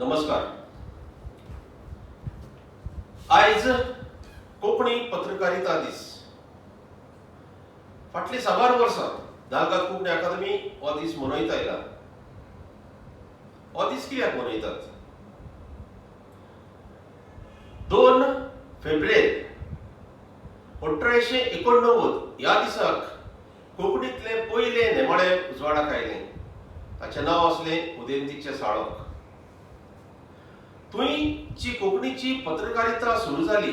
नमस्कार. आयज कोंकणी पत्रकारिता दीस. फाटलीं साबार वर्सां दाल्गाद कोंकणी अकादमी हो दीस मनयत आयला. हो दीस कित्याक मनयतात? 2 फेब्रेर 1889 ह्या दिसाक कोंकणींतलें पयलें नेमाळें उजवाडाक आयलें. ताचें नांव आसलें उदेंतीचें साळोक. थंय जी कोंकणीची पत्रकारिता सुरू जाली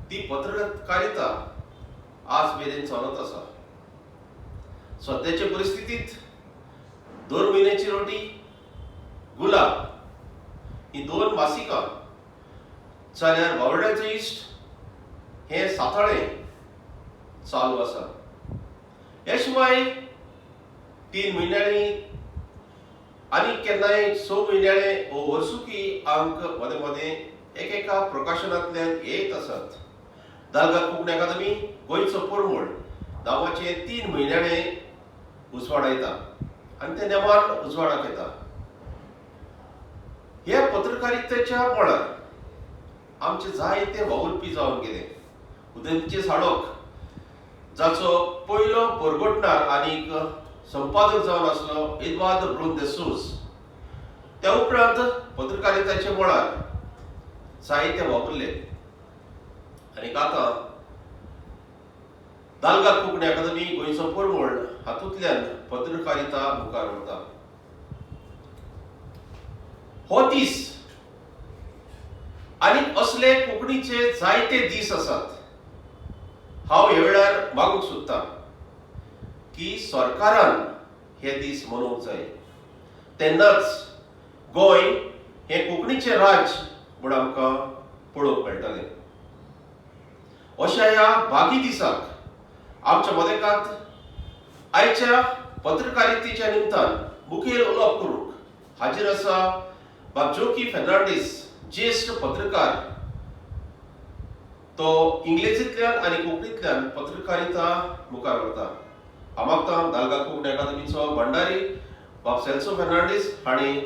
ती पत्रकारिता आज मेरेन चलत आसा. सद्याचे परिस्थितींत 2 म्हयन्याची रोटी, गुलाब ही 2 मासिकां जाल्यार वावड्याचो इश्ट हें साताळें चालू आसा. ह्या शिवाय 3 म्हयन्यांनी आनी केन्नाय 6 म्हयन्याळे वो वर्सुकी अंक मदें मदें एकेका प्रकाशनांतल्यान येत आसात. दाल्गाद कोंकणी अकादमी गोंयचो परमळ नांवाचें 3 म्हयन्याळे उजवाडायता आनी तें नेमान उजवाडाक येता. हे पत्रकारितेच्या मळार आमचे जायते वावुरपी जावन गेले. उदयंतीचें साळोक जाचो पयलो परगटणार आनीक संपादक जावन आसलो एदवार्द ब्रून दे सोज. त्या उपरांत पत्रकारिताच्या मळार जायते वावुरले आनी आतां दाल्गाद कोंकणी अकादमी गोंयचो परमळ हातूंतल्यान पत्रकारिता मुखार वता. हो दीस आनी असले कोंकणीचे जायते दीस आसात. हांव ह्या वेळार मागूंक सोदतां की सरकारान हे दीस मनोवंक जाय, तेन्नाच गोंय हें कोंकणीचें राज्य म्हूण आमकां पळोवंक मेळटलें. अशा ह्या भागी दिसाक आमच्या मदेकांत आयच्या पत्रकारितेच्या निमतान मुखेल उलोवप करूंक हाजीर आसा बाब जोकी फेर्नांडीस, ज्येश्ठ पत्रकार. तो इंग्लेजींतल्यान आनी कोंकणींतल्यान पत्रकारिता मुखार व्हरता. हांव मागता दाल्गाद कोंकणी अकादमीचो भांडारी बाब सेल्सो फेर्नांडीस हांणी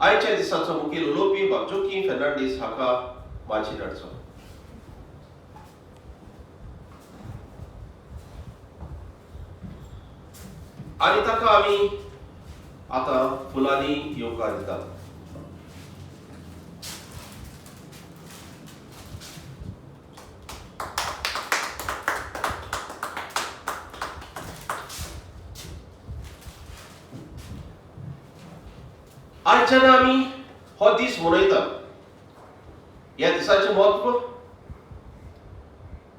आयच्या दिसाचो मुखेल उलोवपी बाब जोकी फेर्नांडीस हाका माचयेर हाडचो. आनी ताका आमी आतां फुलांनी येवकार दितात. आज जेन्ना आमी हो दीस मनयतात, ह्या दिसाचें म्हत्व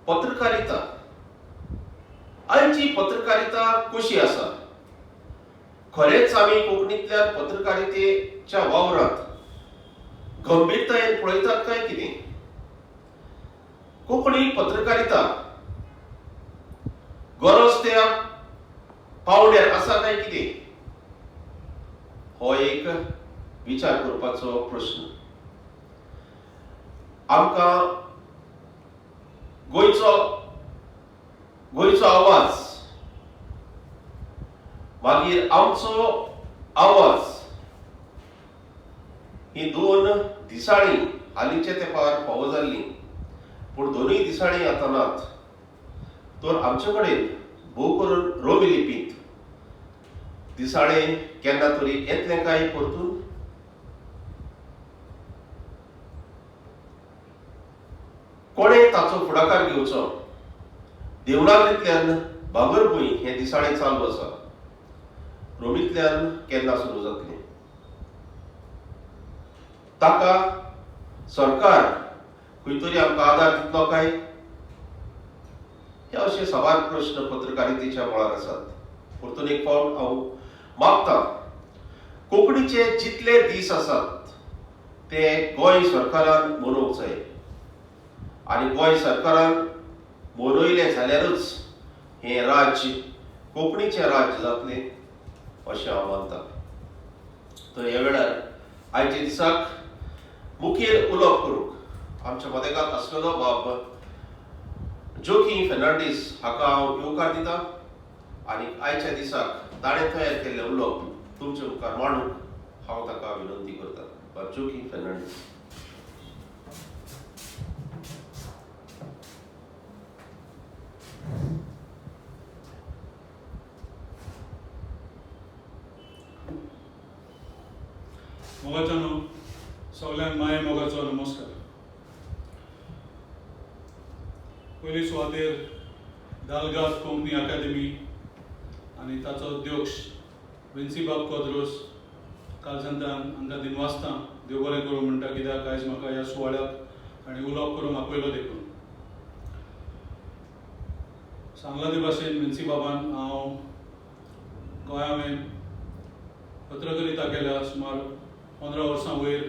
पत्रकारिता. आयची पत्रकारिता कशी आसा? खरेंच आमी कोंकणींतल्यान पत्रकारितेच्या वावरांत गंभीरतायेन पळयतात काय कितें? कोंकणी पत्रकारिता गरज त्या पावंड्यार आसा काय कितें? हो एक विचार करपाचो प्रश्न. आमकां गोंयचो गोंयचो आवाज, मागीर आमचो आवाज ही 2 दिसाळीं हालींच्या तेंपार फावो जाल्लीं, पूण 2 दिसाळीं आतां नात. तर आमचे कडेन भोव करून रोमी लिपींत दिसाळें केन्ना तरी येतलें काय परतून? कोणें ताचो फुडाकार घेवचो? देवनागरींतल्यान भांगरभूंय हें दिसाळें चालू आसा, रोमींतल्यान केन्ना सुरू जातलें? ताका सरकार खंय तरी आमकां आदार दितलो काय? हे अशे साबार प्रश्न पत्रकारितेच्या मळार आसात. परतून एक फावट हांव मागतां, कोंकणीचे जितले दीस आसात ते गोंय सरकारान मनोवंक जाय आनी गोंय सरकारान मनयलें जाल्यारूच हें राज्य कोंकणीचें राज्य जातलें अशें हांव मानतां. तर ह्या वेळार आयच्या दिसाक मुखेल उलोवप करूंक आमच्या मदेकांत आसलेलो बाब जोकी फेर्नांडीस हाका हांव येवकार दितां आनी आयच्या दिसाक ताणें तयार केल्लें उलोवप तुमचे मुखार मांडूंक हांव ताका विनंती करतां. बाब जोकी फेर्नांडीस. मोगाच्यानो, सगल्यांक माये मोगाचो नमस्कार. पयली सुवातेर दालगाद कोंकणी अकादेमी आनी ताचो अध्यक्ष विन्सीबाब क्वाद्रोस कालसंतान हांकां दिनवासता, देव बरें करूं म्हणटा, कित्याक आयज म्हाका ह्या सुवाळ्याक आनी उलोवप करूंक आपयलो देखून. सांगला ते भाशेन विन्सीबाबान, हांव गोंया हांवें पत्रकारिता केल्या सुमार 15 वर्सां वयर,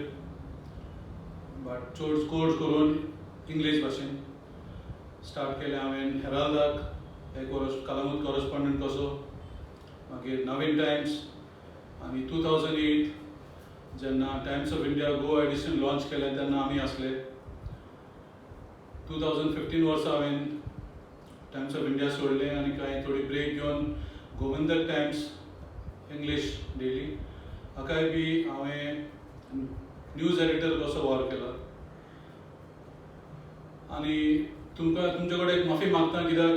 बट चड कोर्स करून इंग्लीश भाशेन स्टार्ट केलें हांवें हेराल्दाक एक कलंगूट कॉरस्पॉन्डंट कसो, मागीर नवीन टायम्स, आनी 2008 जेन्ना Times of India Goa edition launch केलें तेन्ना आमी आसले. 2015 वर्सा हांवें टायम्स ऑफ इंडिया सोडलें आनी कांय थोडी ब्रेक घेवन गोमंतक टायम्स इंग्लीश डेली हाकाय बी हांवें न्यूज एडिटर कसो वावर केला. आनी तुमकां तुमचे कडेन एक माफी मागता, कित्याक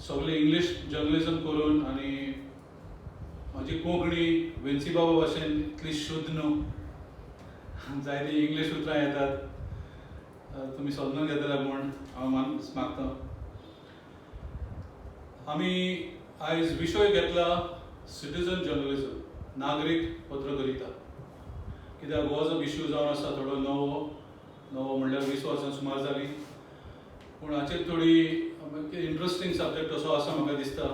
सगळें इंग्लीश जर्नलिजम करून आनी म्हाजी कोंकणी विन्सी बाबा भाशेन इतली शुद्ध न्हू, जायतीं इंग्लीश उतरां येतात, तुमी समजून घेतले म्हूण हांव मागता. आमी आयज विशय घेतला सिटीजन जर्नलिजम, नागरीक पत्रकारिता, कित्याक हो जो इशू जावन आसा थोडो नवो नवो म्हणल्यार 20 वर्सां सुमार जालीं, पूण हाचेर थोडी इंट्रस्टींग सब्जेक्ट असो आसा म्हाका दिसता,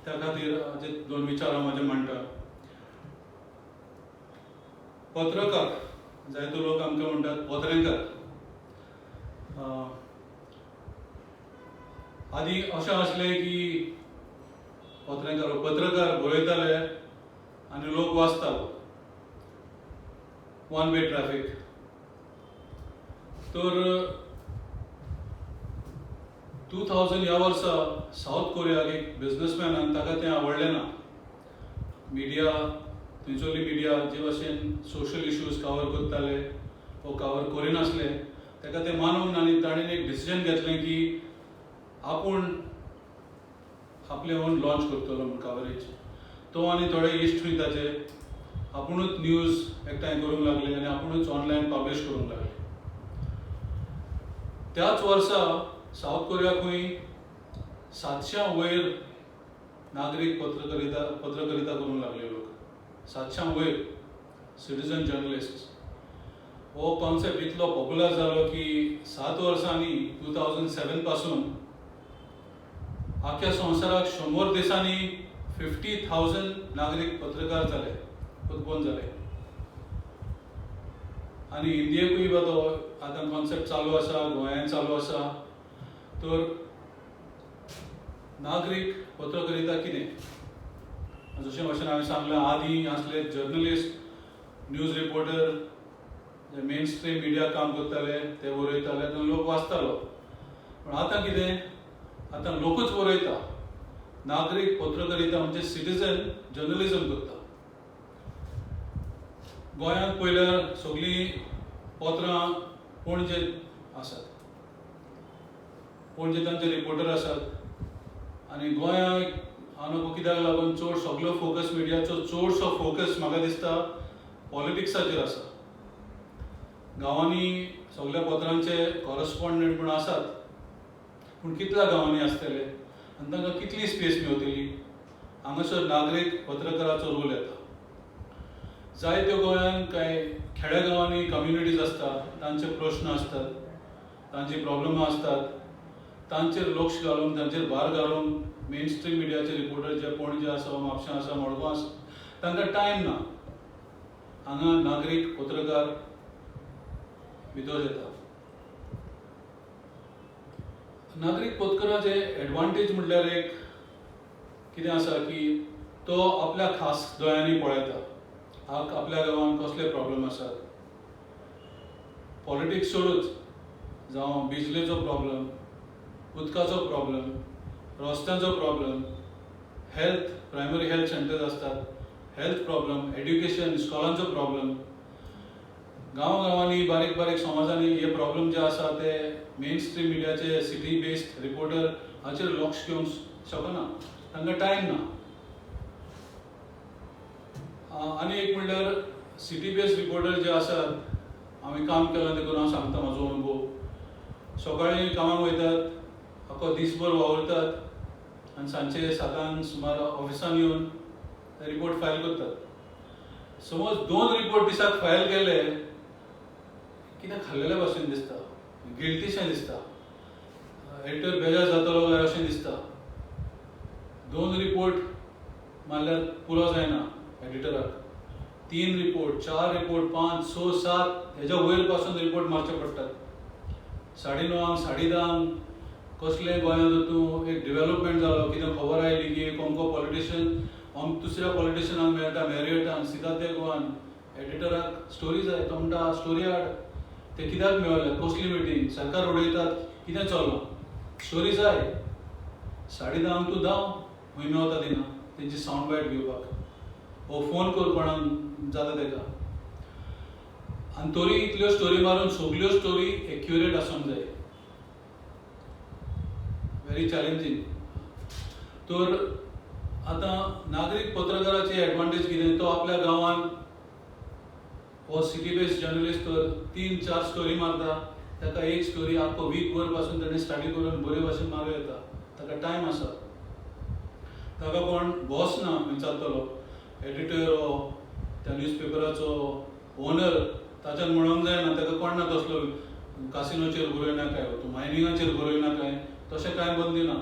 त्या खातीर हाचे दोन विचार हांव म्हाजे मांडटा. पत्रकार, जायते लोक आमकां म्हणटात पत्रेकार. आदीं अशें आसलें की पत्रकार पत्रकार बरयताले आनी लोक वाचतालो, वन वे ट्रॅफिक. तर 2000 ह्या वर्सा सावथ कोरियाक एक बिजनसमॅनान ताका तें आवडलें ना, मिडिया थंयसरली मिडिया जे भाशेन सोशल इश्यूज कवर करताले वो कवर करिनासले, ताका तें मानूंक ना आनी ताणें एक डिसिजन घेतलें की आपूण आपलें ओन लॉन्च करतलो म्हूण कवरेज. तो आनी थोडे इश्ट थंय ताचे आपुणूच न्यूज एकठांय करूंक लागले आनी आपुणूच ऑनलायन पब्लिश करूंक लागले. त्याच वर्सा सावथ कोरियाकूय 700 वयर नागरीक पत्रकारिता करूंक लागले लोक, 700 वयर सिटीजन जर्नलिस्ट. हो कॉन्सेप्ट इतलो पॉप्युलर जालो की 7 वर्सांनी 2007 पासून आख्या संवसाराक 100 देशांनी 50,000 नागरीक पत्रकार जाले, उत्पन्न जाले. आनी इंडियेकूय बा तो आतां कॉन्सेप्ट चालू आसा, गोंयांत चालू आसा. तर नागरीक पत्रकारिता कितें, जशें भाशेन हांवें सांगलें, आदीं आसले जर्नलिस्ट, न्यूज रिपोर्टर, जे मेन स्ट्रीम मिडिया काम करताले ते बरयताले आनी लोक वाचतालो. पूण आतां कितें, आतां लोकूच बरयता. नागरीक पत्रकारिता म्हणजे सिटीजन जर्नलिजम करता. गोंयांत पळयल्यार सगळीं पत्रां पणजे आसात, पणजे तांचे रिपोर्टर आसात. आनी गोंयांत हांव कित्याक लागून चड सगळो फोकस मिडियाचो चडसो फोकस म्हाका दिसता पॉलिटिक्साचेर आसा. गांवांनी सगळ्या पत्रांचे कॉरस्पॉन्डंट म्हूण आसात, पूण कितल्या गांवांनी आसतले आनी तांकां कितली स्पेस मेवतली, हांगासर नागरीक पत्रकाराचो रोल येता. जायत्यो गोंयांत कांय खेड्या गांवांनी कम्युनिटीज आसता, तांचे प्रश्न आसतात, तांची प्रॉब्लमां आसतात, तांचेर लक्ष घालून तांचेर भार घालून मेन स्ट्रीम मिडियाचे रिपोर्टर जे पणजे आसा, म्हापशा आसा, मडगांव आसा, तांकां टायम ना. हांगा नागरीक पत्रकार भितर येता. नागरीक पत्रकाराचे एडवांटेज म्हणल्यार एक कितें आसा की तो आपल्या खास दोळ्यांनी पळयता आपल्या गांवांत कसले प्रॉब्लम आसात, पॉलिटिक्स सोडूच, जावं बिजलेचो प्रॉब्लम, उदकाचो प्रॉब्लम, रस्त्यांचो problem, health, primary health centres आसतात, हेल्थ प्रॉब्लम, एड्युकेशन, इस्कॉलांचो प्रॉब्लम. गांव गांवांनी, बारीक बारीक समाजांनी हे प्रॉब्लम जे आसा ते मेन स्ट्रीम मिडियाचे सिटी बेस्ड रिपोर्टर हाचेर लक्ष घेवंक शकना, तांकां टायम ना. आनी एक म्हणल्यार सिटी बेस्ड रिपोर्टर जे आसात, हांवें काम केलां देखून हांव सांगता म्हाजो अणभव. सकाळीं कामाक वयतात, आख्खो दीसभर वावुरतात आनी सांजचे 7 सुमार ऑफिसान येवन रिपोर्ट फायल करतात. समज दोन रिपोर्ट दिसाक फायल केले, कितें खाल्लेले भाशेन दिसता, गिल्टीशें दिसता, एडिटर बेजार जातलो काय अशें दिसता. दोन रिपोर्ट मारल्यार पुरो जायना एडिटराक, तीन रिपोर्ट, चार रिपोर्ट, पांच, स, सात, हेज्या वयर पासून रिपोर्ट मारचे पडटात. 9:30, 10:30 कसलें गोंयांत तूं एक डेव्हलपमेंट जालो, कितें खबर आयली की एक अमको पॉलिटिशियन दुसऱ्या पॉलिटिशियनाक मेळटा मॅरियटान, सिधा ते गोवान, एडिटराक स्टोरी जाय. तो म्हणटा स्टोरी हाड, ते कित्याक मेळले, कसली मिटींग, सरकार उडयतात, कितें चल्लां, स्टोरी जाय. 10:30 तूं धांव खंय मेवता थिंगा तेंची सावंड बायट घेवपाक, वो फोन कर कोणाक जाता तेका. आनी तरी इतल्यो स्टोरी मारून सगल्यो स्टोरी एक्युरेट आसूंक जाय, व्हेरी चॅलेंजींग. तर आतां नागरीक पत्रकाराची एडवांटेज कितें? तो आपल्या गांवांत हो सिटी बेस्ड जर्नलिस्ट तर तीन चार स्टोरी मारता, ताका एक स्टोरी आख्खो वीक भर पासून ताणें स्टडी करून बरे भाशेन मारूं येता. ताका टायम आसा, ताका कोण बॉस ना विचारतलो, एडिटर हो त्या न्यूज पेपराचो ओनर ताच्यान म्हणूंक जायना, ताका कोण ना तसलो कासिनोचेर बरयना काय, तूं मायनिंगाचेर बरयना काय, तशें कांय बंदी ना.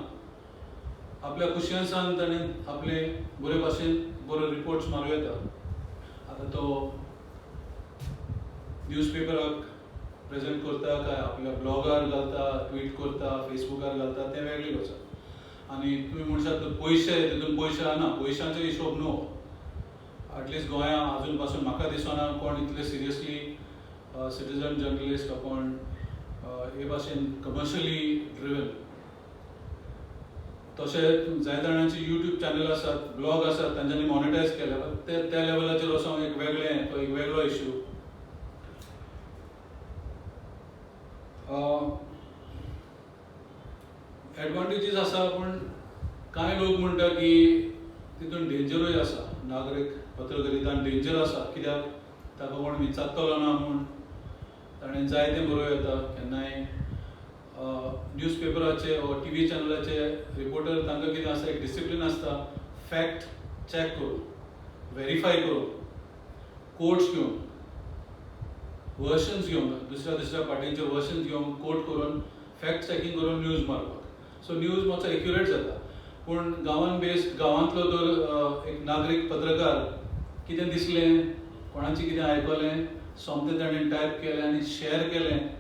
आपल्या कुशियन्सान ताणें आपले बरे भाशेन बरो रिपोर्ट्स मारूं येता. आतां तो न्यूज पेपराक प्रेजेंट करता काय आपल्या ब्लॉगार घालता, ट्वीट करता, फेसबुकार घालता, तें वेगळी गजाल. आनी तुमी म्हणशात पयशे, तितून पयशे ना, पयशांचो हिशोब न्हू. एटलिस्ट गोंया अजून पासून म्हाका दिसना कोण इतले सिरियसली सिटीजन जर्नलिस्ट कोण हे भाशेन कमर्शियली ड्रिवन. तशें जायते जाणांचे युट्यूब चॅनल आसात, ब्लॉग आसात, तांच्यांनी मॉनिटायज केल्या, ते त्या लेवलाचेर वचोंक एक वेगळें, तो एक वेगळो इश्यू. एडवांटेजीस आसा, पूण कांय लोक म्हणटा की तितून डेंजरूय आसा. नागरीक पत्रकारितान डेंजर आसा, कित्याक ताका कोण विचारतलो ना म्हूण ताणें जाय तें बरोवं येता केन्नाय. न्यूज पेपराचे वा टीव्ही चॅनलाचे रिपोर्टर तांकां कितें आसता, एक डिसिप्लीन आसता, फॅक्ट चॅक करून, व्हेरीफाय करून, कोट्स घेवन, वर्शन्स घेवन, दुसऱ्या दुसऱ्या पार्टींचे वर्शन्स घेवन, कोट करून, फॅक्ट चॅकिंग करून न्यूज मारपाक. सो न्यूज मातसो एक्युरेट जाता. पूण गांवान बेस्ड, गांवांतलो तर एक नागरीक पत्रकार कितें दिसलें, कोणाचें कितें आयकलें, सोमतें ताणें टायप केलें आनी शेअर केलें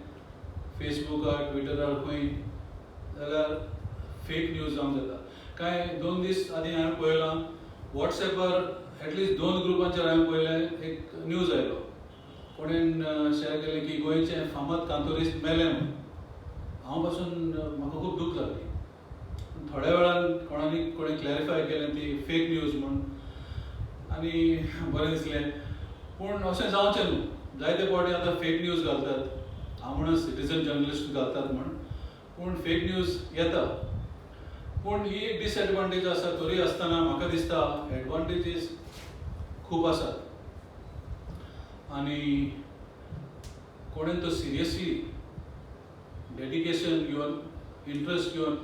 फेसबुकार, ट्विटरार खंय, जाल्यार फेक न्यूज जावंक जाता. कांय 2 दीस आदीं हांवें पळयलां वॉट्सएपार, एटलिस्ट 2 ग्रुपांचेर हांवें पळयलें, एक न्यूज आयलो, कोणेन शेअर केलें की गोंयचें फामाद कांतोरिस्ट मेलें म्हूण. हांव पासून म्हाका खूब दूख जाली. थोड्या वेळान कोणानी कोणें क्लॅरिफाय केलें ती फेक न्यूज म्हूण आनी बरें दिसलें. पूण अशें जावचें न्हू. जायते फावटी आतां फेक न्यूज घालतात, हांव म्हणून सिटीजन जर्नलिस्ट घालतात म्हूण, पूण फेक न्यूज येता. पूण ही एक डिसएडवांटेज आसा. तरी आसतना म्हाका दिसता एडवांटेजीस खूब आसात आनी कोणेन तो सिरियसली डेडिकेशन घेवन, इंट्रस्ट घेवन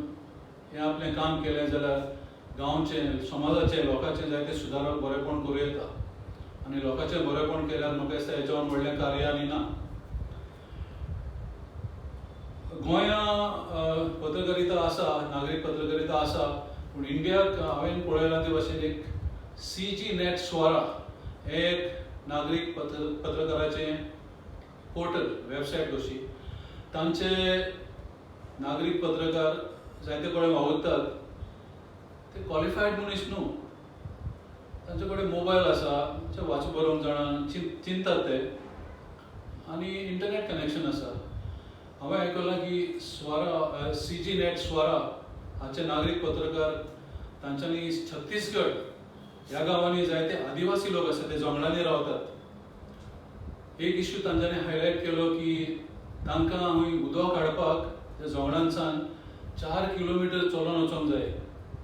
हें आपलें काम केलें जाल्यार गांवचें, समाजाचें, लोकांचें जायतें सुदारप, बरेंपण करूं येता. आनी लोकांचें बरेंपण केल्यार म्हाका दिसता हेच्यावन व्हडलें कार्य आनी ना. गोंया पत्रकारिता आसा, नागरीक पत्रकारिता आसा, पूण इंडियाक हांवें पळयलां ते भाशेन एक CG net स्वरा हें एक नागरीक पत्रकाराचें पोर्टल, वेबसायट कशी. तांचे नागरीक पत्रकार जायते कडेन वावुरतात, ते क्वॉलिफायड मनीस न्हू, तांचे कडेन मोबायल आसा, वाच बरोवंक जाणा, चिंततात ते, आनी इंटरनेट कनेक्शन आसा. हांवें आयकलां की स्वरा, CG net स्वरा हाचे नागरीक पत्रकार तांच्यांनी छत्तीसगड ह्या गांवांनी जायते आदिवासी लोक आसात, ते जंगलांनी रावतात. एक इश्यू तांच्यांनी हायलायट केलो की तांकां खंय उदक हाडपाक त्या जंगलांसान 4 किलोमिटर चलोन वचोंक जाय.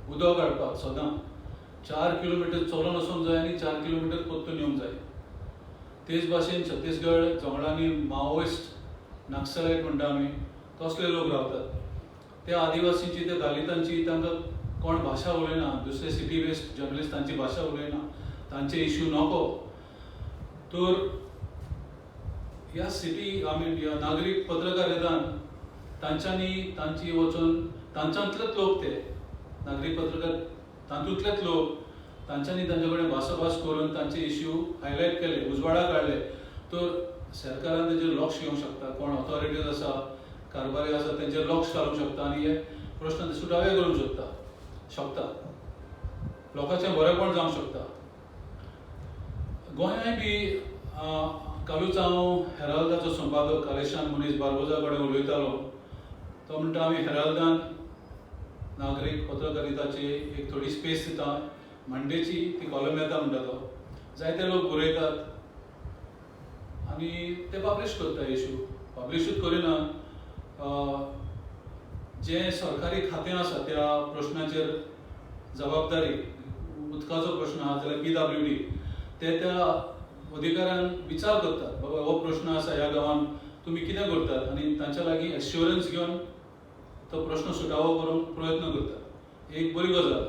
उदक हाडपाक सदां 4 किलोमिटर चलोन वचोंक जाय आनी 4 किलोमिटर परतून येवंक जाय. तेच भाशेन छत्तीसगड जंगलांनी माओइस्ट, नक्सलायट म्हणटा आमी, तसले लोक रावतात. त्या आदिवासींची, त्या दलितांची, तांकां कोण भाशा उलयना. दुसरे सिटी बेस्ड जर्नलिस्ट तांची भाशा उलयना, तांचे इश्यू नको. तर ह्या सिटी, I mean, ह्या नागरीक पत्रकारितान तांच्यांनी तांची वचून, तांच्यांतलेच लोक, ते नागरीक पत्रकार तातूंतलेच लोक, तांच्यांनी तांचे कडेन भासाभास करून तांचे इश्यू हायलायट केले, उजवाडा काडले, तर सरकारान तेजेर लक्ष घेवंक शकता. कोण ऑथॉरिटीज आसा, कारभारी आसा, तेंचेर लक्ष घालूंक शकता आनी हे प्रश्न ते सुटावे करूंक शकता. लोकांचें बरेपण जावंक शकता. गोंयांय बी कालूच हांव हेराल्दाचो संपादक कालेशान मनीस बार्बोजा कडेन उलयतालो. तो म्हणटा, आमी हेराल्दान नागरीक पत्रकारिताची एक थोडी स्पेस दिता. मंडेची ती कॉलम येता म्हणटा तो. जायते लोक बरयतात आनी ते पब्लीश करता. इशू पब्लिशूच करिना, जें सरकारी खातें आसा त्या प्रश्नाचेर जबाबदारी, उदकाचो प्रश्न आहा जाल्यार पीडब्ल्यूडी, ते त्या अधिकाऱ्यान विचार करतात, बाबा हो प्रश्न आसा ह्या गांवांत, तुमी कितें करतात? आनी तांच्या लागीं एश्युरन्स घेवन तो प्रश्न सुटावो करूंक प्रयत्न करतात. एक बरी गजाल.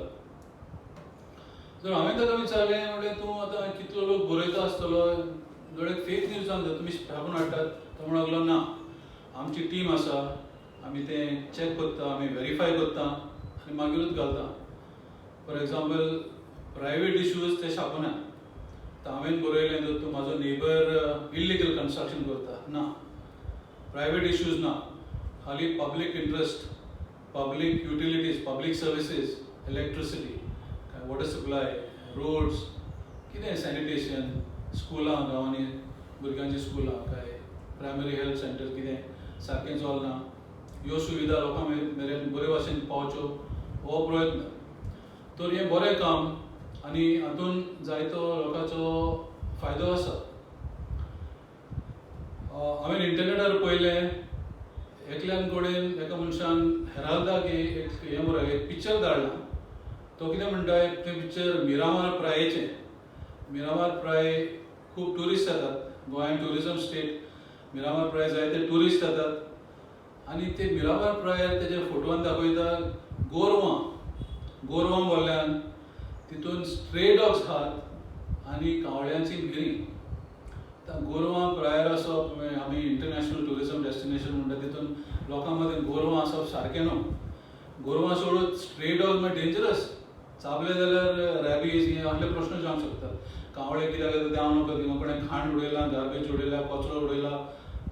जर हांवें ताका विचारलें, म्हणलें, तूं आतां कितलो लोक बरयता आसतलो, दोळे फेक न्यूज सांगता, तुमी छापून हाडटात. तो म्हणूंक लागलो, ना, आमची टीम आसा, आमी तें चॅक करता, आमी व्हेरीफाय करता आनी मागीरूच घालता. फॉर एग्जाम्पल, प्रायवेट इश्यूज ते छापुना. आतां हांवें बरयलें जर तूं म्हाजो नेबर इल्लिगल कन्स्ट्रक्शन करता, ना, प्रायवेट इश्यूज ना. खाली public interest, public utilities, public services, electricity, water supply, roads, कितें सॅनिटेशन, स्कुलां, गांवांनी भुरग्यांची स्कुलां, काय प्रायमरी हेल्थ सेंटर कितें सारकें चलना, ह्यो सुविधा लोकां मेरेन बरे भाशेन पावच्यो हो प्रयत्न. तर हें बरें काम आनी हातूंत जायतो लोकांचो फायदो आसा. हांवें इंटरनेटार पळयलें, एकल्यान कडेन, एका मनशान हेराल्दाक एक हें बरयलें, एक पिक्चर धाडलां. तो कितें म्हणटा, तें पिक्चर मिरामार प्रायेचें. मिरामार प्राय खूब ट्युरिस्ट येतात. गोंयान ट्युरिजम स्टेट, मिरामार प्राय जायते ट्युरिस्ट येतात आनी ते मिरामार प्रायर तेजे फोटवान दाखयता गोरवां, गोरवां बोल्ल्यान तितून स्ट्रे डॉग्स आहात आनी कावळ्यांची भिरीं. आतां गोरवां प्रायर आसप, आमी इंटरनॅशनल ट्युरिजम डेस्टिनेशन म्हणटा, तितून लोकां मदीं गोरवां आसप सारकें न्हू. गोरवां सोडून स्ट्रे डॉग मागीर डेंजरस, चाबले जाल्यार रॅबीज हे असले प्रश्न जावंक शकतात. कावळे कित्याक येता ते हांव नकळो. थिंगा कोणें खाण उडयलां, गार्बेज उडयला, कचरो उडयला,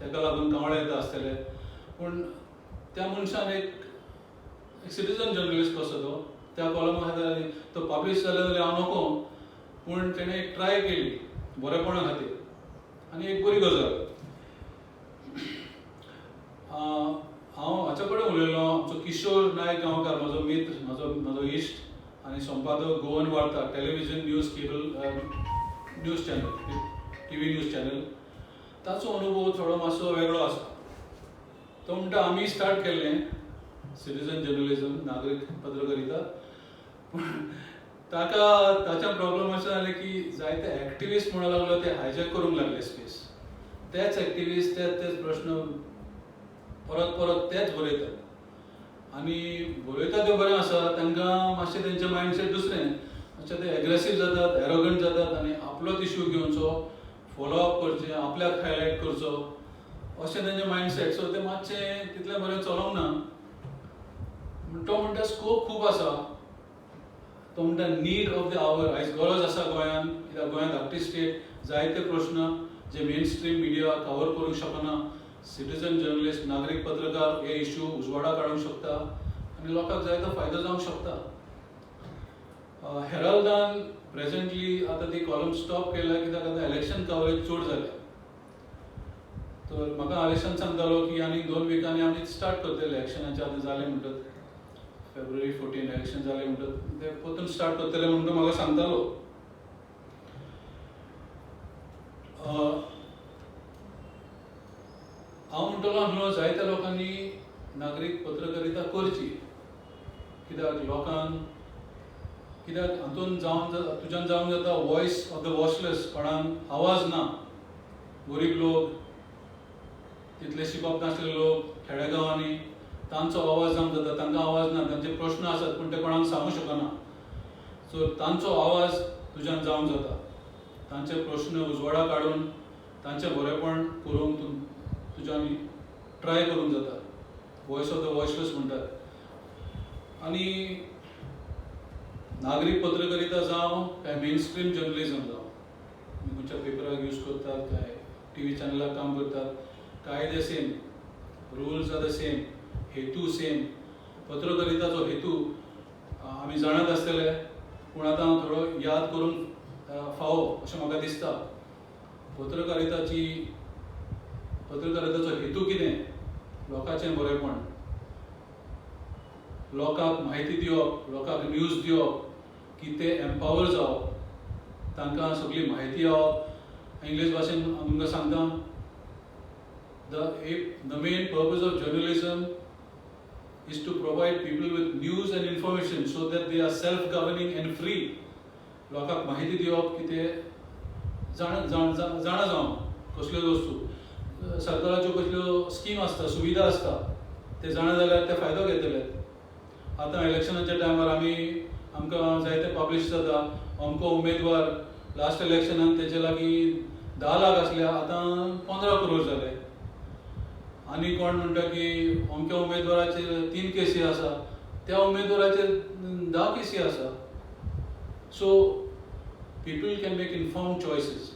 तेका लागून कावळे येता आसतले. पूण त्या मनशान एक सिटीजन जर्नलिस्ट कसो तो त्या कॉलमा खातीर तो पब्लीश जाले जाल्यार हांव नको, पूण तेणें एक ट्राय केली बरेपणा खातीर आनी एक बरी गजाल. हांव हाच्या कडेन उलयलो, आमचो किशोर नायक गांवकार, म्हजो मित्र, म्हजो इश्ट आनी संपादक, गोवन वार्ता television news, cable news channel, TV news channel. ताचो अनुभव थोडो मातसो वेगळो आसा. तो म्हणटा, आमी स्टार्ट केल्लें सिटीजन जर्नलिजम, नागरीक पत्रकारिता, पूण ताका ताच्या प्रॉब्लम अशें जालें की जायते एक्टिविस्ट म्हणूंक लागलो, ते हायजॅक करूंक लागले स्पेस. तेच एक्टिविस्ट तेच तेच प्रश्न परत परत तेच बरयतात आनी बरयता तें बरें आसा. तांकां मातशें तेंचें मायंडसेट दुसरें, मातशें ते एग्रेसीव जातात, एरोगंट जातात आनी आपलोच इशू घेवचो, फॉलो अप करचें, आपल्याक हायलायट करचो अशें तेंचें मायंडसेट. सो तें मातशें तितलें बरें चलोंक ना. तो म्हणटा, स्कोप खूब आसा. तो म्हणटा, नीड ऑफ the our, आयज गरज आसा गोंयांत, कित्याक गोंयांत धाकटी स्टेट, जायते प्रश्न जे मेन स्ट्रीम मिडिया कवर करूंक शकना, सिटीजन जर्नलिस्ट, नागरीक पत्रकार हे इशू उजवाडा काडूंक शकता आनी लोकांक जायतो फायदो जावंक शकता. हेराल्डान प्रेझेंटली आतां ती कॉलम स्टॉप केल्या, कित्याक आतां इलेक्शन कवरेज चड जाल्या. तर म्हाका आलेशान सांगतालो की आनी 2 विकांनी आमी स्टार्ट करतले. इलेक्शनाचे आतां जालें म्हणटत, फेब्रुवारी 14 इलेक्शन जालें म्हणटत ते परतून स्टार्ट करतले म्हणून तो म्हाका सांगतालो. म्हणटलो आसलो जायत्या लोकांनी नागरीक पत्रकारिता करची, कित्याक लोकांक, कित्याक हातून जावन तुज्यान जावन जाता वॉयस ऑफ the voiceless, कोणाक आवाज ना, गरीब लोक, तितले शिकप नासले लोक खेडेगांवांनी, तांचो आवाज जावंक जाता. तांकां आवाज ना, तांचे प्रश्न आसात पूण ते कोणाक सांगूंक शकना. सो तांचो आवाज तुज्यान जावंक जाता, तांचे प्रश्न उजवाडा काडून तांचें बरेपण करूंक तुज्यान ट्राय करूंक जाता. वॉयस ऑफ the voiceless म्हणटात. आनी नागरीक पत्रकारिता जावं काय मेन स्ट्रीम जर्नलिजम जावं, खंयच्या पेपराक यूज करतात काय टीव्ही चॅनलाक काम करतात, कायदे same, rules are the same, हेतू सेम. पत्रकारिताचो हेतू आमी जाणात आसतले, पूण आतां थोडो याद करूंक फावो अशें म्हाका दिसता. पत्रकारिताचो हेतू कितें? लोकांचें बरेपण, लोकांक म्हायती दिवप, लोकांक न्यूज दिवप की ते एम्पावर जावप, तांकां सगळी म्हायती येवप. इंग्लीश भाशेन हांव तुमकां सांगता, the main purpose of journalism is to provide people with news and information so that they are self governing and free. लोकांक म्हायती दिवप की ते जाणा जाणा जावन कसल्यो वस्तू, सरकाराच्यो कसल्यो स्कीम आसता, सुविधा आसता, ते जाणा जाल्यार ते फायदो घेतले. आतां इलेक्शनाच्या टायमार आमकां जायते पब्लिश जाता, अमको उमेदवार लास्ट इलेक्शनान तेजे लागीं 10 लाख आसले, आतां 15 करोड जाले. आनी कोण म्हणटा की अमक्या उमेदवाराचेर 3 केसी आसा, त्या उमेदवाराचेर 10 केसी आसा. So people can make informed choices,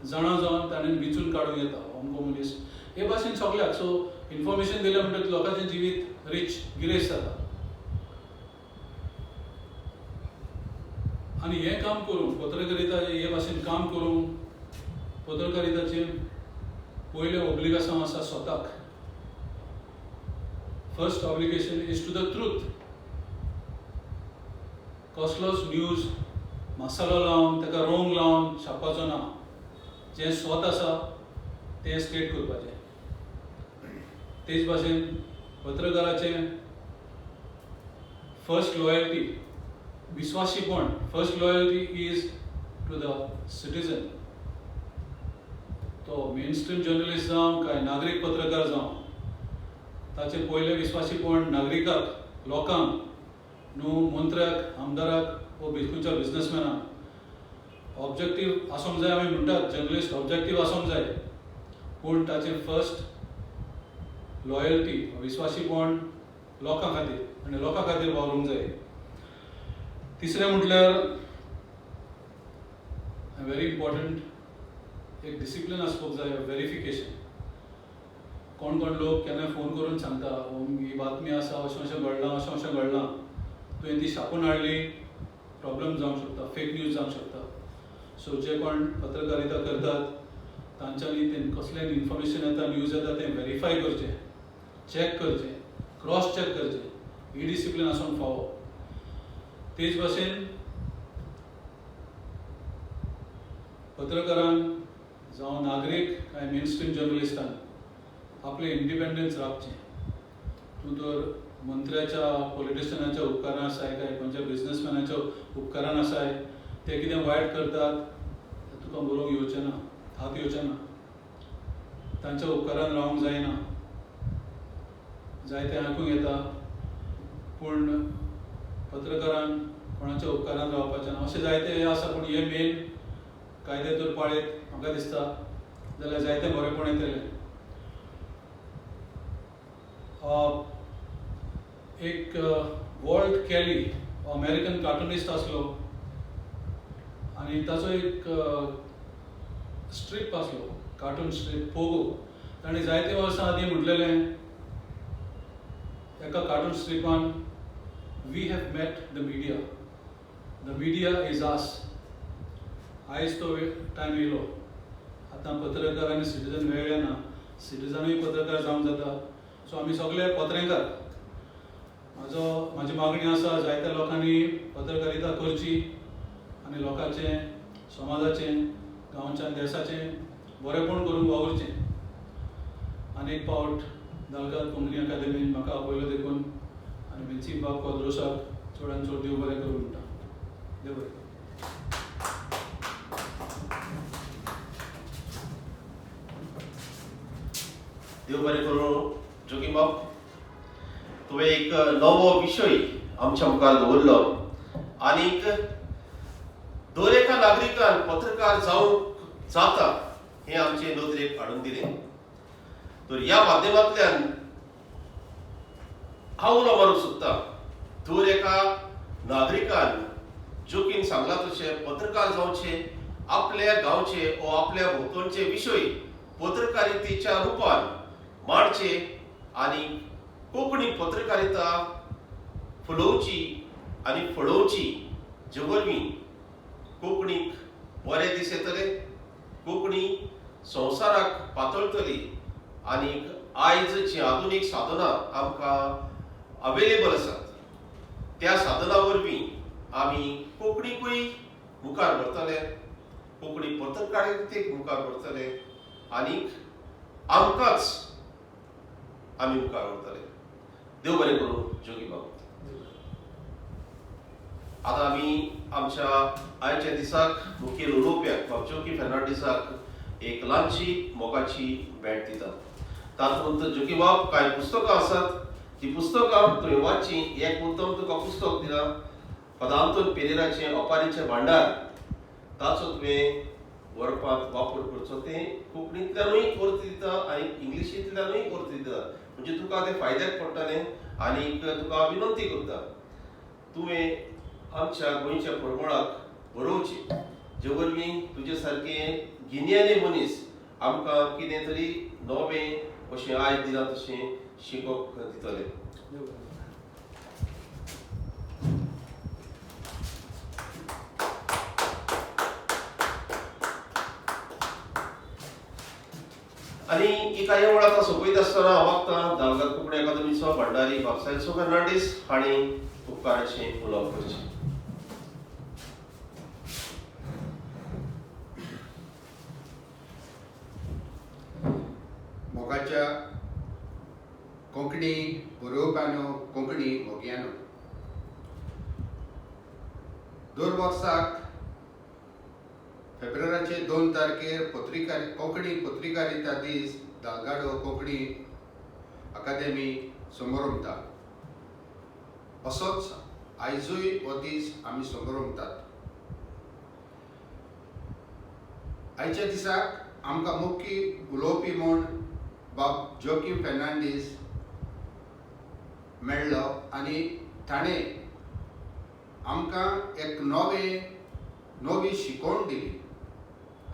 जाणा जावन ताणें विचून काडूंक येता अमको मनीस. हे भाशेन सगल्याक सो इन्फॉर्मेशन दिलें म्हणटकच लोकांचें जिवीत रिच, गिरेस्त जाता. आनी हें काम करूंक पत्रकारिता हे भाशेन काम करूंक पत्रकारिताचें पयलें ओब्लिगासांव आसा स्वताक. First obligation is to the truth. कसलोच न्यूज मसालो लावन ताका रंग लावन छापपाचो ना, जें स्वत आसा तें स्टेट करपाचें. तेच भाशेन पत्रकाराचें फर्स्ट लॉयल्टी, विस्वासीपण, first loyalty is to the citizen. तो मेन स्ट्रीम जर्नलिस्ट जावं काय नागरीक पत्रकार जावं, ताचें पयलें विस्वासीपण नागरिकाक, लोकांक, न्हू मंत्र्याक, आमदाराक वो खंयच्या बिजनसमॅनाक. ऑब्जेक्टीव आसूंक जाय, आमी म्हणटात जर्नलिस्ट ऑब्जेक्टीव आसूंक जाय, पूण ताचें फर्स्ट लॉयल्टी, विस्वासीपण लोकां खातीर आनी लोकां खातीर वावरूंक जाय. तिसरें म्हटल्यार व्हेरी इम्पॉर्टंट, एक डिसिप्लीन आसपाक जाय, वेरिफिकेशन. कोण कोण लोक केन्ना फोन करून सांगता ही बातमी आसा, अशें अशें घडलां, अशें अशें घडलां, तुवें ती छापून हाडली, प्रॉब्लम जावंक शकता, फेक न्यूज जावंक शकता. सो जे कोण पत्रकारिता करतात तांच्यांनी ते कसलें इन्फॉर्मेशन येता, न्यूज येता, तें वेरीफाय करचें, चॅक करचें, क्रॉस चॅक करचें. ही डिसिप्लीन आसूंक फावो. तेच भाशेन पत्रकारान जावं नागरीक काय मेन स्ट्रीम जर्नलिस्टान आपलें इंडिपेंडन्स राखचें. तूं तर मंत्र्याच्या, पॉलिटिशनाच्या उपकारान आसाय काय खंयच्या बिजनसमॅनाच्या उपकारान आसाय, ते कितें वायट करतात तुका बरोवंक येवचें ना, हात येवचें ना, तांच्या उपकारान रावंक जायना. जायतें आयकूंक येता, पूण पत्रकारान कोणाच्या उपकारान रावपाचें ना, अशें जायते हे आसा. पूण हे मेन कायदे तर पाळयत म्हाका दिसता जाल्यार जायतें बरेंपण येतलें. एक वॉल्ट केली अमेरिकन कार्टुनिस्ट आसलो आनी ताचो एक स्ट्रीप आसलो, कार्टून स्ट्रीप पोगो. ताणें जायते वर्सां आदीं म्हटलेलें एका cartoon स्ट्रिपान, we have met the media, the media is us. आयज तो टायम येयलो. आतां पत्रकार आनी सिटीजन वेगळे ना, सिटीजनूय पत्रकार जावंक जाता. सो आमी सगळे पत्रेकार. म्हाजी मागणी आसा जायत्या लोकांनी पत्रकारिता करची आनी लोकांचें, समाजाचें, गांवच्या आनी देशाचें बरेंपण करूंक वावुरचें. आनी एक पावट दाल्गाद कोंकणी अकादेमीन म्हाका आपयलो देखून आनी विन्सी बाब क्वाद्रोसाक चडान चड देव बरें करूं म्हणटा. देव बरें करूं. देव बरें करूं जोकीम बाब, तुवें एक नवो विशय आमच्या मुखार दवरलो आनीक दर एका नागरिकान पत्रकार जावंक जाता हें आमचे नदरेक हाडून दिलें. तर ह्या माध्यमांतल्यान हांव उलो मारूंक सोदतां, दर एका नागरिकान जोकीन सांगलां तशें पत्रकार जावचें, आपल्या गांवचे वो आपल्या भोंवतणचे विशय पत्रकारितेच्या रुपान मांडचे आनी कोंकणी पत्रकारिता फुलोवची आनी फळोवची, जे वरवीं कोंकणीक बरे दीस येतले, कोंकणी संवसाराक पातळटली आनी आयज जीं आधुनीक साधनां आमकां अवेलेबल आसात त्या साधनां वरवीं आमी कोंकणीकूय मुखार व्हरतले, कोंकणी पत्रकारितेक मुखार व्हरतले आनीक आमकांच आमी मुखार व्हरतले. देव बरें करूं जोगी बाब. आतां आमी आमच्या आयच्या दिसाक मुखेल उलोवप्याक बाब जोकी फेर्नांडीसाक एक ल्हानशी मोगाची भेट दितात. तातूंत जोकी बाब कांय पुस्तकां आसात, ती पुस्तकां तुवें वाचचीं. एक उत्तम तुका पुस्तक दिलां, फादर आंतोन पेरेराचें ओपारीचें भांडार, ताचो तुवें बरोवपांत वापर करचो. तें कोंकणींतल्यानूय अर्थ दिता आनी इंग्लिशींतल्यानूय अर्थ दिता, म्हणजे तुका तें फायद्याक पडटलें. आनीक तुका विनंती करता, तुवें आमच्या गोंयच्या परमळाक बरोवचें, जे वरवीं तुजे सारके गिन्यानी मनीस आमकां कितें तरी नवें अशें आयज दिलां तशें शिकोवंक दितले. आनी ही कार्यावळ आतां सोंपयता आसतना हांव मागतां दाल्गाद कोंकणी अकादमीचो भंडारी बाब सेल्सो फेर्नांडीस हांणी उपकाराचें उलोवप करचें. मोगाच्या कोंकणी बरोवप्यानो, कोंकणी मोगयानो, दर वर्साक फेब्रुवारीचे 2 तारखेर कोंकणी पत्रिकारिता दीस दाल्गादो कोंकणी अकादेमी समोरमता. असोच आयजूय हो दीस आमी समोरमतात. आयच्या दिसाक आमकां मुख्य उलोवपी म्हूण बाब जोकीम फेर्नांडीस मेळ्ळो आनी ताणें आमकां एक नवी शिकवण दिली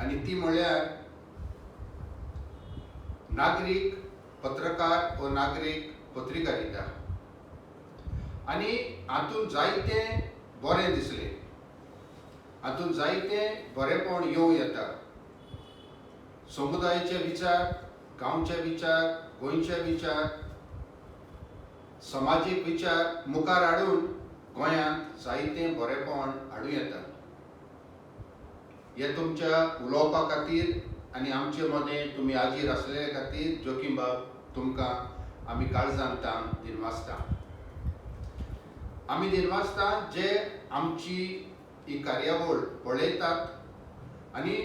आनी ती म्हळ्यार नागरीक पत्रकार व नागरीक पत्रिकारिता. आनी हातूंत जायतें बरें दिसलें, हातूंत जायतें बरेंपण येवं येता. समुदायाचे विचार, गांवचे विचार, गोंयचे विचार, समाजीक विचार मुखार हाडून गोंयांत जायतें बरेंपण हाडूं येता. हे तुमच्या उलोवपा खातीर आनी आमचे मदें तुमी हाजीर आसलेले खातीर जोकीम बाब तुमकां आमी काळजान तान दिनवासता. आमी दिनवासता जे आमची ही कार्यावळ पळयतात आनी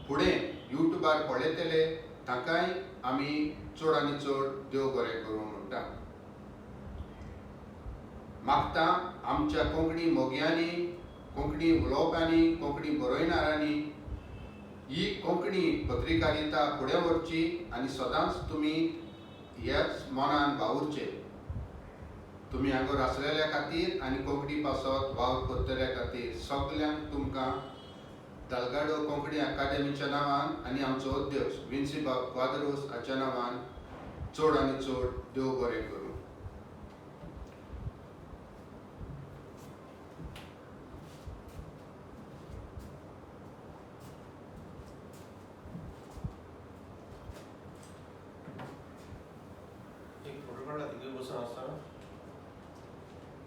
फुडें युट्यूबार पळयतले तांकांय आमी चड आनी चड देव बरें करूं म्हणटा. मागता आमच्या कोंकणी मोगयांनी, कोंकणी उलोवप्यांनी, कोंकणी बरयणारांनी ही कोंकणी पत्रिकारिता फुडें व्हरची आनी सदांच तुमी ह्याच मनान वावुरचे. तुमी हांगा आसलेल्या खातीर आनी कोंकणी पासत वावर करतल्या खातीर सगल्यांक तुमकां दाल्गादो कोंकणी अकादेमीच्या नांवान आनी आमचो अध्यक्ष विन्सी बाब क्वाद्रोस हाच्या नांवान चड आनी चड देव बरें करूं. एक फोटो काडला तिगे बसून आसतना.